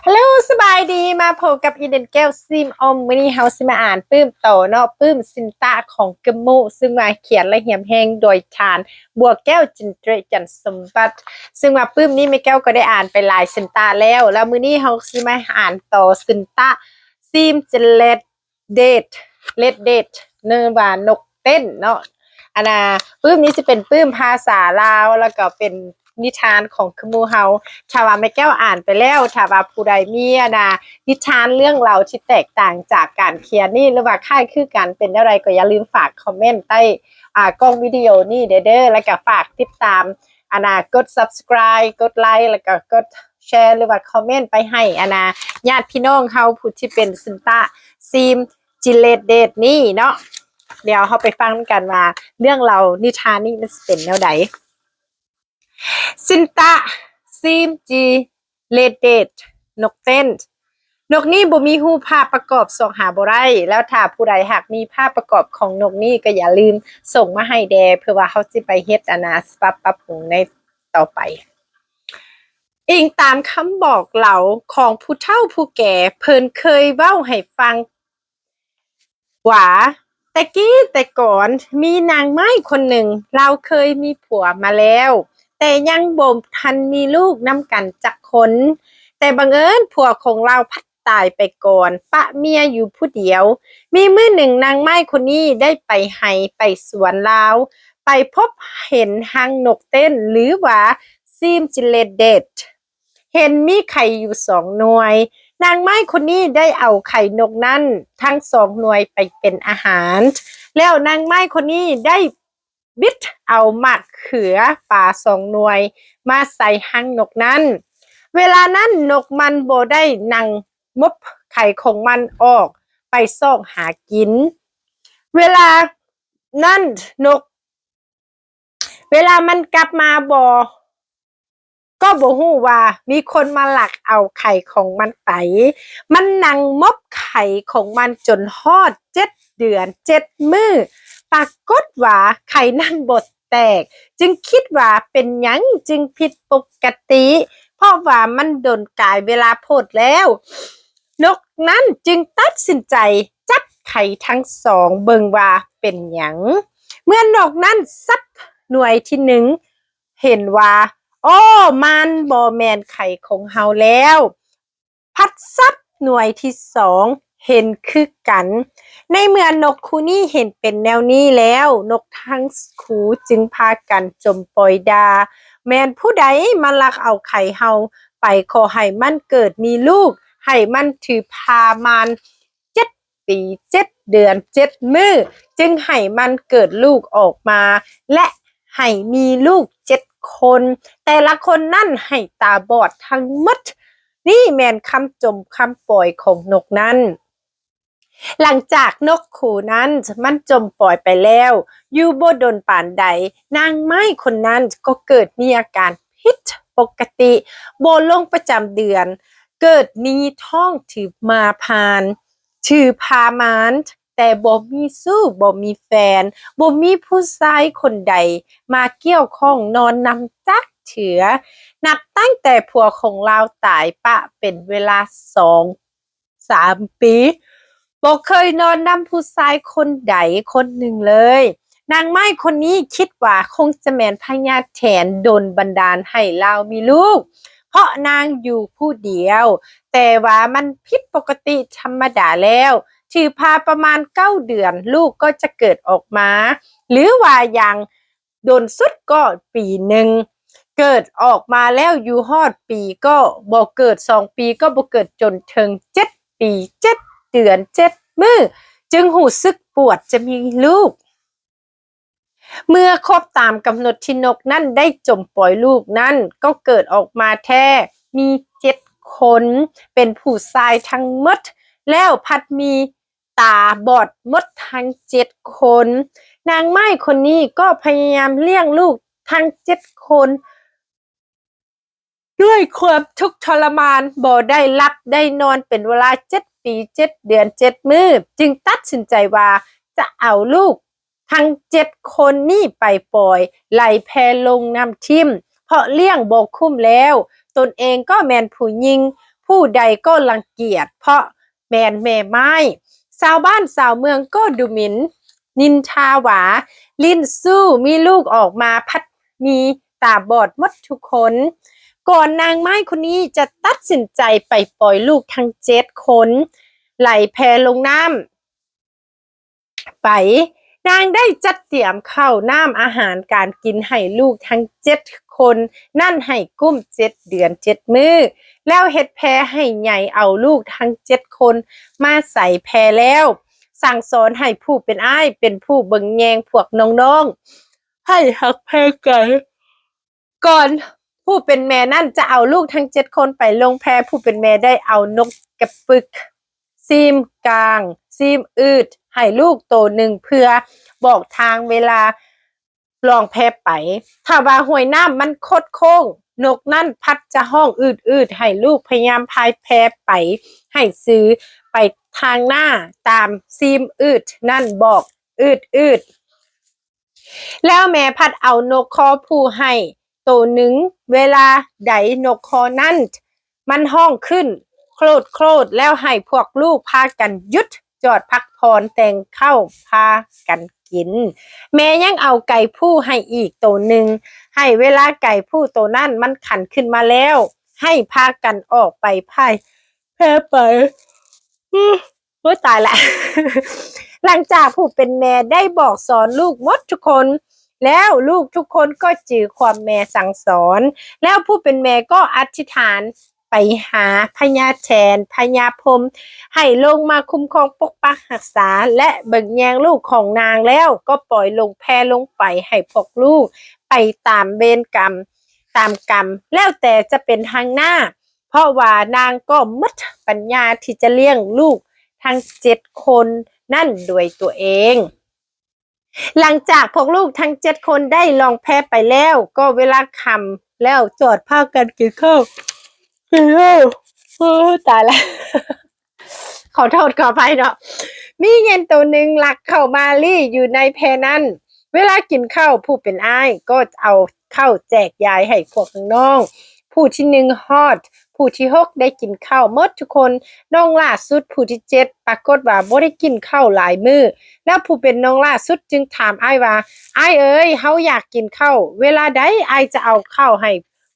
ຮັລໂຫຼ ສະບາຍດີ ມາພົບກັບອີເດນແກ້ວ ຊີມອອມ. ມື້ນີ້ເຮົາຊິມາອ່ານປຶ້ມຕໍ່ເນາະ, ປຶ້ມຊິນຕະຂອງກະມຸ ຊຶ່ງວ່າຂຽນ ແລະ ຮຽບຮຽງໂດຍທ່ານ ບົວແກ້ວ ຈິນເຕຣ ຈັນສົມບັດ, ຊຶ່ງວ່າປຶ້ມນີ້ແມ່ແກ້ວກໍໄດ້ອ່ານໄປຫຼາຍຊິນຕະແລ້ວ, ແລ້ວມື້ນີ້ເຮົາຊິມາອ່ານຕໍ່ຊິນຕະ ຊີມ ຈິເລດ ເດດ ເລດເດດ ຫຼືວ່ານົກເຕັ້ນເນາະ. ອັນນ່າ ປຶ້ມນີ້ຊິເປັນປຶ້ມພາສາລາວ ແລ້ວກໍເປັນນິທານຂອງກະມຸເຮົາ. ຖ້າວ່າແມ່ແກ້ວອ່ານໄປແລ້ວ ຖ້າວ່າຜູ້ໃດມີ ອັນນ່າ ນິທານເລື່ອງລາວທີ່ແຕກຕ່າງຈາກການຂຽນນີ້ ຫຼືວ່າຄ້າຍຄືກັນເປັນແນວໃດ ກໍຢ່າລືມຝາກຄອມເມັນໃຕ້ ອ່າ ກ້ອງວິດີໂອນີ້ແດ່ເດີ ແລ້ວກໍຝາກຕິດຕາມ ອັນນ່າ ກົດ Subscribe ກົດໄລ ແລ້ວກໍກົດ Share ຫຼືວ່າຄອມເມັນໄປໃຫ້ ອັນນ່າ ຍາດພີ່ນ້ອງເຮົາຜູ້ທີ່ເປັນຊິນຕະ ຊີມ ຈິເລດເດດ ນີ້ເນາະ. ດຽວເຮົາໄປຟັງນຳກັນວ່າເລື່ອງລາວນິທານນີ້ມັນຊິເປັນແນວໃດ. ຊິນຕະ ຊີມ ຈິເລດເດດ ນົກເຕັ້ນ. ນົກນີ້ບໍ່ມີຮູບພາບປະກອບ ຊອກຫາບໍ່ໄດ້, ແລ້ວຖ້າຜູ້ໃດຫາກມີພາບປະກອບຂອງນົກນີ້ ກໍຢ່າລືມສົ່ງມາໃຫ້ແດ່ ເພື່ອວ່າເຮົາຊິໄປເຮັດ ອັນນ່າ ສະບັບປັບປຸງໃນຕໍ່ໄປ. ອີງຕາມຄຳບອກເລົ່າຂອງຜູ້ເຖົ້າຜູ້ແກ່ ເພິ່ນເຄີຍເວົ້າໃຫ້ຟັງວ່າ ແຕ່ກີ້ແຕ່ກ່ອນ ມີນາງໄມ້ຄົນໜຶ່ງ ລາວເຄີຍມີຜົວມາແລ້ວ ແຕ່ຍັງບໍ່ທັນມີລູກນຳກັນຈັກຄົນ, ແຕ່ບັງເອີນຜົວຂອງລາວພັດຕາຍໄປກ່ອນ ປະເມຍຢູ່ຜູ້ດຽວ. ມີມື້ໜຶ່ງນາງໄມ້ຄົນນີ້ໄດ້ໄປໄຮ່ໄປສວນລາວ ໄປພົບເຫັນຮັງນົກເຕັ້ນ ຫຼືວ່າ ຊີມ ຈິເລດເດດ ເຫັນມີໄຂ່ຢູ່ສອງໜ່ວຍ. ນາງໄມ້ຄົນນີ້ໄດ້ເອົາໄຂ່ນົກນັ້ນທັງສອງໜ່ວຍໄປເປັນອາຫານ, ແລ້ວນາງໄມ້ຄົນນີ້ໄດ້ບິດເອົາໝາກເຂືອປ່າສອງໜ່ວຍມາໃສ່ຮັງນົກນັ້ນ. ເວລານັ້ນນົກມັນບໍ່ໄດ້ນັ່ງມົບໄຂ່ຂອງມັນອອກໄປຊອກຫາກິນ. ເວລານັ້ນນົກ ເວລາມັນກັບມາບໍ່ ກໍບໍ່ຮູ້ວ່າມີຄົນມາລັກເອົາໄຂ່ຂອງມັນໄປ. ມັນນັ່ງມົບໄຂ່ຂອງມັນຈົນຮອດເຈັດເດືອນເຈັດມື້. ປາກົດວ່າໄຂ່ນັ້ນບໍ່ແຕກ, ຈຶ່ງຄິດວ່າເປັນຫຍັງຈຶ່ງຜິດປົກກະຕິ, ເພາະວ່າມັນດົນກາຍເວລາໂພດແລ້ວ. ນົກນັ້ນຈຶ່ງຕັດສິນໃຈຈັບໄຂ່ທັງສອງເບິ່ງວ່າເປັນຫຍັງ. ເມື່ອນົກນັ້ນສັບໜ່ວຍທີໜຶ່ງ ເຫັນວ່າ ໂອ້ ມັນບໍ່ແມ່ນໄຂ່ຂອງເຮົາແລ້ວ, ພັດສັບໜ່ວຍທີສອງ ເຫັນຄືກັນ. ໃນເມື່ອນົກຄູ່ນີ້ເຫັນເປັນແນວນີ້ແລ້ວ, ນົກທັງຄູ່ຈຶ່ງພາກັນຈົ່ມປ່ອຍດ່າ, ແມ່ນຜູ້ໃດມາລັກເອົາໄຂ່ເຮົາໄປ? ຂໍໃຫ້ມັນເກີດມີລູກ, ໃຫ້ມັນຖືພາມານເຈັດປີເຈັດເດືອນເຈັດມື້, ຈຶ່ງໃຫ້ມັນເກີດລູກອອກມາ ແລະ ໃຫ້ມີລູກເຈັດຄົນ, ແຕ່ລະຄົນນັ້ນໃຫ້ຕາບອດທັງໝົດ. ນີ້ແມ່ນຄຳຈົ່ມຄຳປ່ອຍຂອງນົກນັ້ນ. ຫຼັງຈາກນົກຄູ່ນັ້ນມັນຈົ່ມປ່ອຍໄປແລ້ວ ຢູ່ບໍ່ດົນປານໃດ, ນາງໄມ້ຄົນນັ້ນກໍເກີດມີອາການຜິດປົກກະຕິ, ບໍ່ລົງປະຈຳເດືອນ, ເກີດມີທ້ອງຖືມາພານ, ຖືພາມານ, ແຕ່ບໍ່ມີຊູ້, ບໍ່ມີແຟນ, ບໍ່ມີຜູ້ຊາຍຄົນໃດມາກ່ຽວຂ້ອງນອນນຳຈັກເທື່ອ. ນັບຕັ້ງແຕ່ຜົວຂອງລາວຕາຍປະເປັນເວລາສອງ ສາມປີ ບໍ່ເຄີຍນອນນຳຜູ້ຊາຍຄົນໃດຄົນໜຶ່ງເລີຍ. ນາງໄມ້ຄົນນີ້ຄິດວ່າຄົງຈະແມ່ນພະຍາດແຖນດົນບັນດານໃຫ້ລາວມີລູກ, ເພາະນາງຢູ່ຜູ້ດຽວ, ແຕ່ວ່າມັນຜິດປົກກະຕິທຳມະດາແລ້ວ. ຖືພາປະມານເກົ້າເດືອນ ລູກກໍຈະເກີດອອກມາ, ຫຼືວ່າຢ່າງ ດົນສຸດກໍປີໜຶ່ງ, ເກີດອອກມາແລ້ວຢູ່ຮອດປີກໍບໍ່ເກີດ, ສອງປີກໍບໍ່ເກີດ, ຈົນເຖິງເຈັດປີເຈັດເດືອນເຈັດມື້ ຈຶ່ງຮູ້ສຶກປວດຈະມີລູກ. ເມື່ອຄົບຕາມກຳນົດທີ່ນົກນັ້ນໄດ້ຈົ່ມປ່ອຍລູກນັ້ນ ກໍເກີດອອກມາແທ້ມີເຈັດຄົນ, ເປັນຜູ້ຊາຍທັງໝົດ, ແລ້ວພັດມີ ຕາບອດໝົດທັງເຈັດຄົນ. ນາງໄມ້ຄົນນີ້ກໍພະຍາຍາມລ້ຽງລູກທັງເຈັດຄົນດ້ວຍຄວາມທຸກທໍລະມານ, ບໍ່ໄດ້ຫຼັບໄດ້ນອນເປັນເວລາເຈັດປີເຈັດເດືອນເຈັດມື້, ຈຶ່ງຕັດສິນໃຈວ່າຈະເອົາລູກທັງເຈັດຄົນນີ້ໄປປ່ອຍໄຫຼແຜ່ລົງນ້ຳຖິ້ມ, ເພາະລ້ຽງບໍ່ຄຸ້ມແລ້ວ. ຕົນເອງກໍແມ່ນຜູ້ຍິງ, ຜ ຜູ້ໃດກໍລັງກຽດ ເພາະແມ່ນແມ່ໝ້າຍ. ຊາວບ້ານຊາວເມືອງກໍດູໝິ່ນນິນທາວ່າ ຫຼິ້ນຊູ້ມີລູກອອກມາພັດມີຕາບອດໝົດທຸກຄົນ. ກ່ອນນາງໝ້າຍຄົນນີ້ຈະຕັດສິນໃຈໄປປ່ອຍລູກທັງເຈັດຄົນໄຫຼແພລົງນ້ຳ ໄປ, ນາງໄດ້ຈັດຕຽມເຂົ້ານ້ຳອາຫານການກິນໃຫ້ລູກທັງເຈັດຄົນນັ້ນໃຫ້ກຸ້ມເຈັດເດືອນເຈັດມື້, ແລ້ວເຮັດແພໃຫ້ໃຫຍ່ເອົາລູກທັງເຈັດຄົນມາໃສ່ແພແລ້ວ, ສັ່ງສອນໃຫ້ຜູ້ເປັນອ້າຍເປັນຜູ້ເບິ່ງແຍງພວກນ້ອງໆ ໃຫ້ຮັກແພກັນ. ກ່ອນຜູ້ເປັນແມ່ນັ້ນຈະເອົາລູກທັງເຈັດຄົນໄປລົງແພ, ຜູ້ເປັນແມ່ໄດ້ເອົານົກກະປຶກ ຊີມກາງ ຊີມອືດ ໃຫ້ລູກໂຕໜຶ່ງ ເພື່ອບອກທາງເວລາລ່ອງແພໄປ. ຖ້າວ່າຫ້ວຍນ້ຳມັນຄົດໂຄ້ງ, ນົກນັ້ນພັດຈະຮ້ອງອືດໆ ໃຫ້ລູກພະຍາຍາມພາຍແພໄປໃຫ້ຊື່ໄປທາງໜ້າ, ຕາມຊີມອືດນັ້ນບອກອືດໆ. ແລ້ວແມ່ພັດເອົານົກຄໍຜູ້ໃຫ້ໂຕໜຶ່ງ, ເວລາໃດນົກຄໍນັ້ນມັນຮ້ອງຂຶ້ນໂຄດໆ ແລ້ວໃຫ້ພວກລູກພາກັນຢຸດຈອດພັກຜ່ອນແຕ່ງເຂົ້າພາກັນກິນ. ແມ່ຍັງເອົາໄກ່ຜູ້ໃຫ້ອີກໂຕໜຶ່ງ, ໃຫ້ເວລາໄກ່ຜູ້ໂຕນັ້ນມັນຂັນຂຶ້ນມາແລ້ວ, ໃຫ້ພາກັນອອກໄປພາຍແພໄປ. ໂອ້ຍ ຕາຍລະ. ຫຼັງຈາກຜູ້ເປັນແມ່ໄດ້ບອກສອນລູກໝົດທຸກຄົນແລ້ວ, ລູກທຸກຄົນກໍຈື່ຄວາມແມ່ສັ່ງສອນ, ແລ້ວຜູ້ເປັນແມ່ກໍອະທິຖານໄປຫາພະຍາແຖນ ພະຍາພົມ ໃຫ້ລົງມາຄຸ້ມຄອງປົກປັກຮັກສາ ແລະ ເບິ່ງແຍງລູກຂອງນາງ, ແລ້ວກໍປ່ອຍລົງແພລົງໄປໃຫ້ພວກລູກໄປຕາມເວນກຳ ຕາມກຳ ແລ້ວແຕ່ຈະເປັນທາງໜ້າ. ເພາະວ່ານາງກໍໝົດປັນຍາທີ່ຈະລ້ຽງລູກທັງເຈັດຄົນນັ້ນດ້ວຍຕົວເອງ. ຫຼັງຈາກພວກລູກທັງເຈັດຄົນໄດ້ລ່ອງແພໄປແລ້ວ, ກໍເວລາຄ່ຳແລ້ວ ຈອດພາກັນກິນເຂົ້າ ກິນເຂົ້າ. ໂອ້ ຕາຍລະ. ຂໍໂທດຂໍອະໄພເນາະ. ມີເຫງັນໂຕໜຶ່ງລັກເຂົ້າມາລີ້ຢູ່ໃນແພນັ້ນ. ເວລາກິນເຂົ້າ, ຜູ້ເປັນອ້າຍກໍເອົາເຂົ້າແຈກຢາຍໃຫ້ພວກນ້ອງ. ຜູ້ທີໜຶ່ງຮອດ, ຜູ້ທີຫົກໄດ້ກິນເຂົ້າໝົດທຸກຄົນ. ນ້ອງຫຼ້າສຸດຜູ້ທີເຈັດ ປາກົດວ່າບໍ່ໄດ້ກິນເຂົ້າຫຼາຍມື້. ແລ້ວຜູ້ເປັນນ້ອງຫຼ້າສຸດຈຶ່ງຖາມອ້າຍວ່າ, ອ້າຍເອີຍ, ເຮົາຢາກກິນເຂົ້າ, ເວລາໃດອ້າຍຈະເອົາເຂົ້າໃຫ້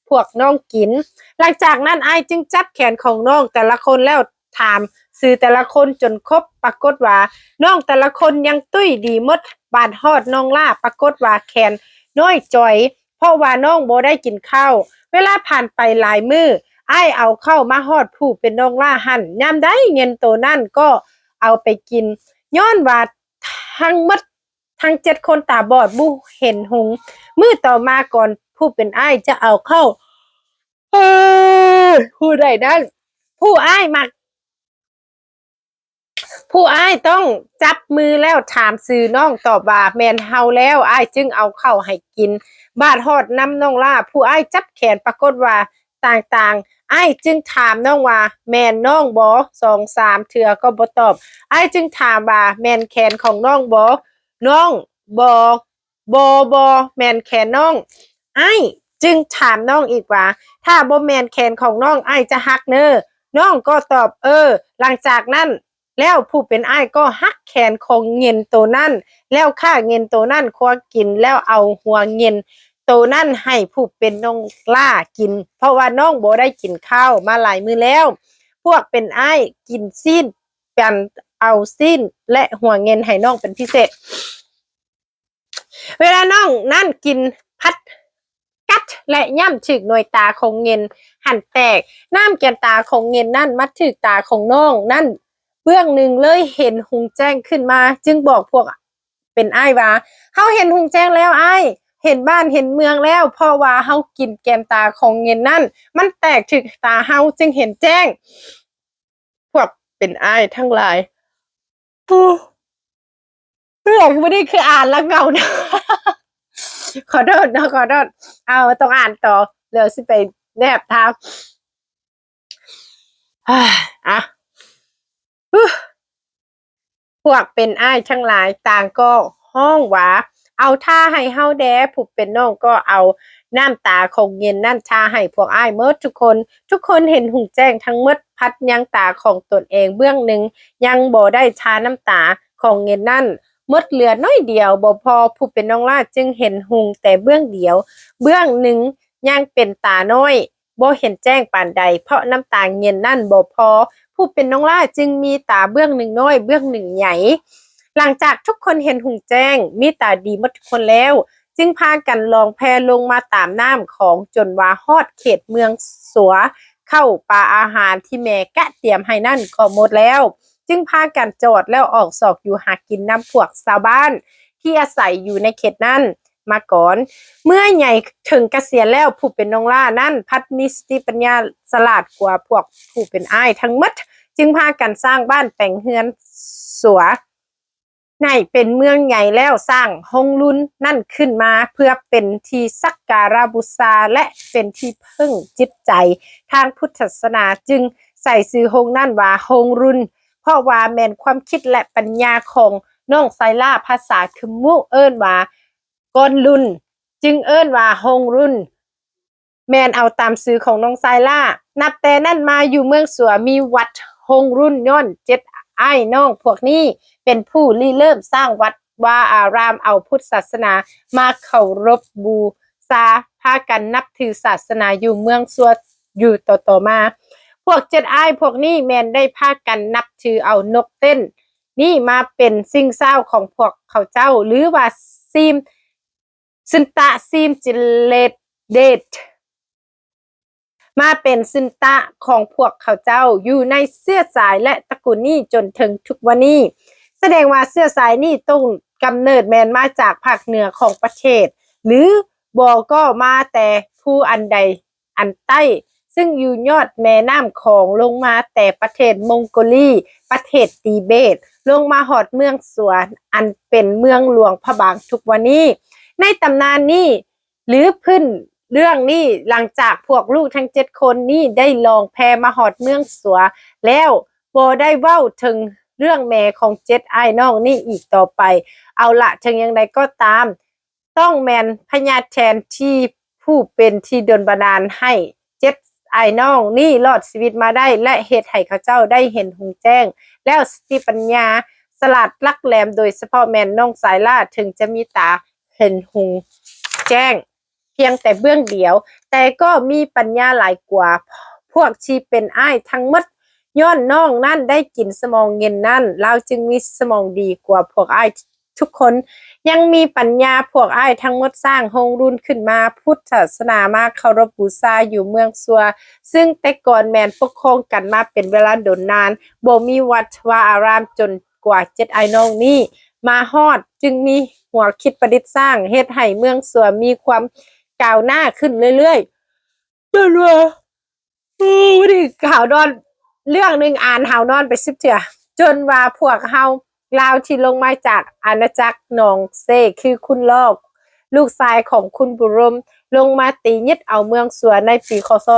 ພວກນ້ອງກິນ. ຫຼັງຈາກນັ້ນອ້າຍຈຶ່ງຈັບແຂນຂອງນ້ອງແຕ່ລະຄົນແລ້ວຖາມຊື່ແຕ່ລະຄົນຈົນຄົບ. ປາກົດວ່ານ້ອງແຕ່ລະຄົນຍັງຕຸ້ຍດີໝົດ. ບາດຮອດນ້ອງຫຼ້າ ປາກົດວ່າແຂນນ້ອຍຈ່ອຍ ເພາະວ່ານ້ອງບໍ່ໄດ້ກິນເຂົ້າ. ເວລາຜ່ານໄປຫຼາຍມື້, ອ້າຍເອົາເຂົ້າມາຮອດຜູ້ເປັນນ້ອງຫຼ້າຫັ້ນ, ຍາມໃດເຫງັນໂຕນັ້ນກໍເອົາໄປກິນ, ຍ້ອນວ່າທັງໝົດ ທັງເຈັດຄົນຕາບອດບໍ່ເຫັນຫຸງ. ມື້ຕໍ່ມາກ່ອນຜູ້ເປັນອ້າຍຈະເອົາເຂົ້າ ເອີ ຜູ້ໃດນັ້ນ ຜູ້ອ້າຍມັກ ຜູ້ອ້າຍຕ້ອງຈັບມືແລ້ວຖາມຊື່ນ້ອງ, ຕອບວ່າແມ່ນເຮົາແລ້ວ, ອ້າຍຈຶ່ງເອົາເຂົ້າໃຫ້ກິນ. ບາດຮອດນຳນ້ອງຫຼ້າ, ຜູ້ອ້າຍຈັບແຂນ, ປາກົດວ່າຕ່າງໆ. ອ້າຍຈຶ່ງຖາມນ້ອງວ່າ ແມ່ນນ້ອງບໍ? ສອງສາມເທື່ອກໍບໍ່ຕອບ. ອ້າຍຈຶ່ງຖາມວ່າ ແມ່ນແຂນຂອງນ້ອງບໍ? ນ້ອງ ບໍ່ ບໍ່ ບໍ່ ແມ່ນແຂນນ້ອງ. ອ້າຍຈຶ່ງຖາມນ້ອງອີກວ່າ ຖ້າບໍ່ແມ່ນແຂນຂອງນ້ອງ ອ້າຍຈະຫັກເນີ. ນ້ອງກໍຕອບ ເອີ. ຫຼັງຈາກນັ້ນແລ້ວ ຜູ້ເປັນອ້າຍກໍຫັກແຂນຂອງເຫງັນໂຕນັ້ນ ແລ້ວຂ້າເຫງັນໂຕນັ້ນຄົວກິນ ແລ້ວເອົາຫົວເຫງັນໂຕນັ້ນໃຫ້ຜູ້ເປັນນ້ອງຫຼ້າກິນ ເພາະວ່ານ້ອງບໍ່ໄດ້ກິນເຂົ້າມາຫຼາຍມື້ແລ້ວ. ພວກເປັນອ້າຍກິນຊີ້ນ ປັນເອົາຊີ້ນ ແລະ ຫົວເຫງັນໃຫ້ນ້ອງເປັນພິເສດ. ເວລານ້ອງນັ້ນກິນ ພັດກັດ ແລະ ຫຍ້ຳຖືກໜ່ວຍຕາຂອງເຫງັນຫັ້ນແຕກ. ນ້ຳແກ່ນຕາຂອງເຫງັນນັ້ນມາຖືກຕາຂອງນ້ອງນັ້ນເບື້ອງໜຶ່ງ ເລີຍເຫັນຮຸງແຈ້ງຂຶ້ນມາ, ຈຶ່ງບອກພວກເປັນອ້າຍວ່າ ເຮົາເຫັນຮຸງແຈ້ງແລ້ວອ້າຍ, ເຫັນບ້ານເຫັນເມືອງແລ້ວ, ເພາະວ່າເຮົາກິນແກ່ນຕາຂອງເຫງັນນັ້ນ, ມັນແຕກຖືກຕາເຮົາ ຈຶ່ງເຫັນແຈ້ງ. ພວກເປັນອ້າຍທັງຫຼາຍ ໂອ້ ເລື່ອງມື້ນີ້ຄືອ່ານແລ້ວເຫງົາເນາະ ຂໍໂທດເນາະ ຂໍໂທດ. ເອົາ ຕ້ອງອ່ານຕໍ່ ດຽວຊິໄປແນບທາງ ອ່າ ອ່ະ ພວກເປັນອ້າຍທັງຫຼາຍຕ່າງກໍຮ້ອງວ່າ ເອົາທາໃຫ້ເຮົາແດ່. ຜູ້ເປັນນ້ອງກໍເອົານ້ຳຕາຂອງເຫງັນນັ້ນທາໃຫ້ພວກອ້າຍໝົດທຸກຄົນ. ທຸກຄົນເຫັນຮຸ່ງແຈ້ງທັງໝົດ, ພັດຍັງຕາຂອງຕົນເອງເບື້ອງໜຶ່ງ ຍັງບໍ່ໄດ້ທານ້ຳຕາຂອງເຫງັນນັ້ນໝົດເຫຼືອໜ້ອຍດຽວ. ບໍ່ພໍ, ຜູ້ເປັນນ້ອງຫຼ້າຈຶ່ງເຫັນຮຸ່ງແຕ່ເບື້ອງດຽວ, ເບື້ອງໜຶ່ງຍັງເປັນຕານ້ອຍ ບໍ່ເຫັນແຈ້ງປານໃດ, ເພາະນ້ຳຕາເຫງັນນັ້ນບໍ່ພໍ, ຜູ້ເປັນນ້ອງຫຼ້າຈຶ່ງມີຕາເບື້ອງໜຶ່ງນ້ອຍ ເບື້ອງໜຶ່ງໃຫຍ່. ຫຼັງຈາກທຸກຄົນເຫັນຮຸ່ງແຈ້ງ, ມີຕາດີໝົດທຸກຄົນແລ້ວ, ຈຶ່ງພາກັນລ່ອງແພລົງມາຕາມນ້ຳຂອງ ຈົນວ່າຮອດເຂດເມືອງສັວ, ເຂົ້າປາອາຫານທີ່ແມ່ກະຕຽມໃຫ້ນັ້ນກໍໝົດແລ້ວ, ຈຶ່ງພາກັນຈອດແລ້ວອອກຊອກຢູ່ຫາກິນນຳພວກຊາວບ້ານທີ່ອາໄສຢູ່ໃນເຂດນັ້ນມາກ່ອນ. ເມື່ອໃຫຍ່ເຖິງກະສຽນແລ້ວ, ຜູ້ເປັນນ້ອງຫຼ້ານັ້ນພັດມີສະຕິປັນຍາສະຫຼາດກວ່າພວກຜູ້ເປັນອ້າຍທັງໝົດ, ຈຶ່ງພາກັນສ້າງບ້ານແປງເຮືອນສັວໃຫ້ເປັນເມືອງໃຫຍ່ແລ້ວ, ສ້າງໂຮງລຸນນັ້ນຂຶ້ນມາເພື່ອເປັນທີ່ສັກກາລະບູຊາ ແລະ ເປັນທີ່ເພິ່ງຈິດໃຈທາງພຸດທະສາສະໜາ, ຈຶ່ງໃສ່ຊື່ໂຮງນັ້ນວ່າໂຮງລຸນ, ເພາະວ່າແມ່ນຄວາມຄິດ ແລະ ປັນຍາຂອງນ້ອງຊາຍຫຼ້າ. ພາສາຂຶມມຸເອີ້ນວ່າກອນລຸນ, ຈຶ່ງເອີ້ນວ່າໂຮງລຸນ, ແມ່ນເອົາຕາມຊື່ຂອງນ້ອງຊາຍຫຼ້າ. ນັບແຕ່ນັ້ນມາຢູ່ເມືອງສັວມີວັດໂຮງລຸນ, ຍ້ອນເຈັດອ້າຍນ້ອງພວກນີ້ເປັນຜູ້ລິເລີ່ມສ້າງວັດວາອາຣາມ, ເອົາພຸດສາສະໜາມາເຄົາລົບບູຊາ, ພາກັນນັບຖືສາສະໜາຢູ່ເມືອງສັວຢູ່ຕໍ່ໆມາ. ພວກເຈັດອ້າຍພວກນີ້ແມ່ນໄດ້ພາກັນນັບຖືເອົານົກເຕັ້ນນີ້ມາເປັນສິ່ງເຊົ້າຂອງພວກເຂົາເຈົ້າ, ຫຼືວ່າຊີມ ຊຶນຕະຊີມຈິເລດເດດ ມາເປັນຊຶນຕະຂອງພວກເຂົາເຈົ້າ ຢູ່ໃນເຊື້ອສາຍ ແລະ ຕະກູນນີ້ຈົນເຖິງທຸກວັນນີ້. ສະແດງວ່າເຊື້ອສາຍນີ້ຕົ້ນກຳເນີດແມ່ນມາຈາກພາກເໜືອຂອງປະເທດ ຫຼືບໍ່ກໍມາແຕ່ພູອັນໃດອັນໃຕ້ ຊຶ່ງຢູ່ຍອດແມ່ນ້ຳຂອງ ລົງມາແຕ່ປະເທດມົງໂກລີ, ປະເທດຕີເບດ, ລົງມາຮອດເມືອງສວນ ອັນເປັນເມືອງຫຼວງພະບາງທຸກວັນນີ້. ໃນຕຳນານນີ້ ຫຼືພື້ນເລື່ອງນີ້, ຫຼັງຈາກພວກລູກທັງເຈັດຄົນນີ້ໄດ້ລ່ອງແພມາຮອດເມືອງສວນແລ້ວ, ບໍ່ໄດ້ເວົ້າເຖິງເລື່ອງແມ່ຂອງເຈັດອ້າຍນ້ອງນີ້ອີກຕໍ່ໄປ. ເອົາລະ, ເຖິງຢ່າງໃດກໍຕາມ, ຕ້ອງແມ່ນພະຍາແທນທີ່ຜູ້ເປັນທີ່ດົນບັນດານໃຫ້ເຈັດອ້າຍນ້ອງນີ້ລອດຊີວິດມາໄດ້ ແລະ ເຮັດໃຫ້ເຂົາເຈົ້າໄດ້ເຫັນຮຸ່ງແຈ້ງ ແລ້ວສະຕິປັນຍາສະຫຼາດຫຼັກແຫຼມ, ໂດຍສະເພາະແມ່ນນ້ອງຊາຍຫຼ້າ ເຖິງຈະມີຕາເຫັນຮຸ່ງແຈ້ງພຽງແຕ່ເບື້ອງດຽວ, ແຕ່ກໍມີປັນຍາຫຼາຍກວ່າພວກທີ່ເປັນອ້າຍທັງໝົດ. ຍ້ອນນ້ອງນັ້ນໄດ້ກິນສະໝອງເຫງັນນັ້ນ, ລາວຈຶ່ງມີສະໝອງດີກວ່າພວກອ້າຍ ທຸກຄົນ. ຍັງມີປັນຍາພວກອ້າຍທັງໝົດສ້າງໂຮງລຸນຂຶ້ນມາ, ພຸດທະສາສະໜາມາເຄົາລົບບູຊາຢູ່ເມືອງສັວ, ຊຶ່ງແຕ່ກ່ອນແມ່ນປົກຄອງກັນມາເປັນເວລາດົນນານ, ບໍ່ມີວັດວາອາຣາມ, ຈົນກວ່າເຈັດອ້າຍນ້ອງນີ້ມາຮອດ, ຈຶ່ງມີຫົວຄິດປະດິດສ້າງ, ເຮັດໃຫ້ເມືອງສັວມີຄວາມກ້າວໜ້າຂຶ້ນເລື້ອຍໆ ຈົນວ່າ ໂອ້ ນີ້ຫາວນອນ ເລື່ອງໜຶ່ງອ່ານຫາວນອນໄປສິບເທື່ອ, ຈົນວ່າພວກເຮົາລາວທີ່ລົງມາຈາກອານາຈັກໜອງເຊ ຄືຄຸນຫຼໍ້ ລູກຊາຍຂອງຄຸນບຸລົມ ລົງມາຕີຍຶດເອົາເມືອງສັວໃນປີ ຄ.ສ.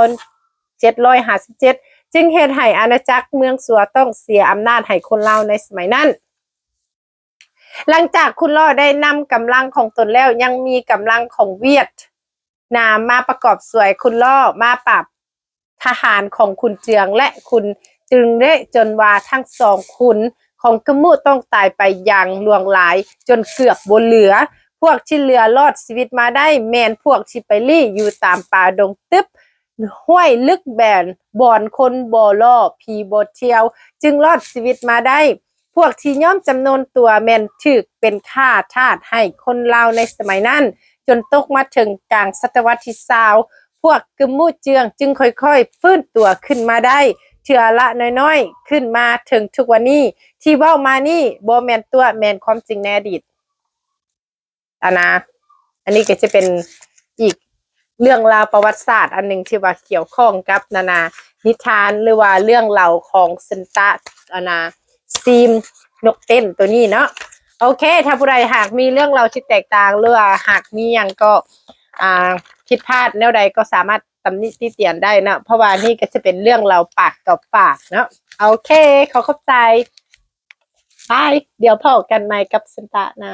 ເຈັດຮ້ອຍຫ້າສິບເຈັດ ຈຶ່ງເຮັດໃຫ້ອານາຈັກເມືອງສັວຕ້ອງເສຍອຳນາດໃຫ້ຄົນລາວໃນສະໄໝນັ້ນ. ຫຼັງຈາກຄຸນຫຼໍ້ໄດ້ນຳກຳລັງຂອງຕົນແລ້ວ, ຍັງມີກຳລັງຂອງຫວຽດນາມມາປະກອບຊ່ວຍຄຸນຫຼໍ້, ມາປາບທະຫານຂອງຂຸນເຈືອງ ແລະ ຂຸນຈຶ່ງເລ, ຈົນວ່າທັງສອງຂຸນຂອງກຶມມຸຕ້ອງຕາຍໄປຢ່າງຫຼວງຫຼາຍ, ຈົນເກືອບບໍ່ເຫຼືອ. ພວກທີ່ເຫຼືອລອດຊີວິດມາໄດ້ ແມ່ນພວກທີ່ໄປລີ້ຢູ່ຕາມປ່າດົງຕຶບ, ຫ້ວຍລຶກແບນ, ບ່ອນຄົນບໍ່ລໍ, ຜີບໍ່ທ່ຽວ, ຈຶ່ງລອດຊີວິດມາໄດ້. ພວກທີ່ຍອມຈຳນົນຕົວແມ່ນຖືກເປັນຂ້າທາດໃຫ້ຄົນລາວໃນສະໄໝນັ້ນ, ຈົນຕົກມາເຖິງກາງສະຕະວັດທີຊາວ, ພວກກຶມມຸເຈືອງຈຶ່ງຄ່ອຍໆຟື້ນຕົວຂຶ້ນມາໄດ້ເທື່ອລະນ້ອຍໆ ຂຶ້ນມາເຖິງທຸກວັນນີ້. ທີ່ເວົ້າມານີ້ບໍ່ແມ່ນຕົວະ, ແມ່ນຄວາມຈິງໃນອະດີດ. ອັນນາ ອັນນີ້ກໍຈະເປັນອີກເລື່ອງລາວປະຫວັດສາດອັນໜຶ່ງທີ່ວ່າກ່ຽວຂ້ອງກັບ ນານາ ນິທານ ຫຼືວ່າເລື່ອງລາວຂອງຊຶນຕະ ອັນນາ ຊີມນົກເຕັ້ນໂຕນີ້ເນາະ. ໂອເຄ ຖ້າຜູ້ໃດຫາກມີເລື່ອງລາວທີ່ແຕກຕ່າງ ຫຼືວ່າຫາກມີຫຍັງກໍ ອ່າ ຜິດພາດແນວໃດກໍສາມາດຕຳນິຕິຕຽນໄດ້ເນາະ, ເພາະວ່ານີ້ກໍຈະເປັນເລື່ອງລາວປາກຕໍ່ປາກເນາະ. ໂອເຄ ຂໍຂອບໃຈ. ບາຍ. ດຽວພໍ້ກັນໃໝ່ກັບຊຶນຕະນາ.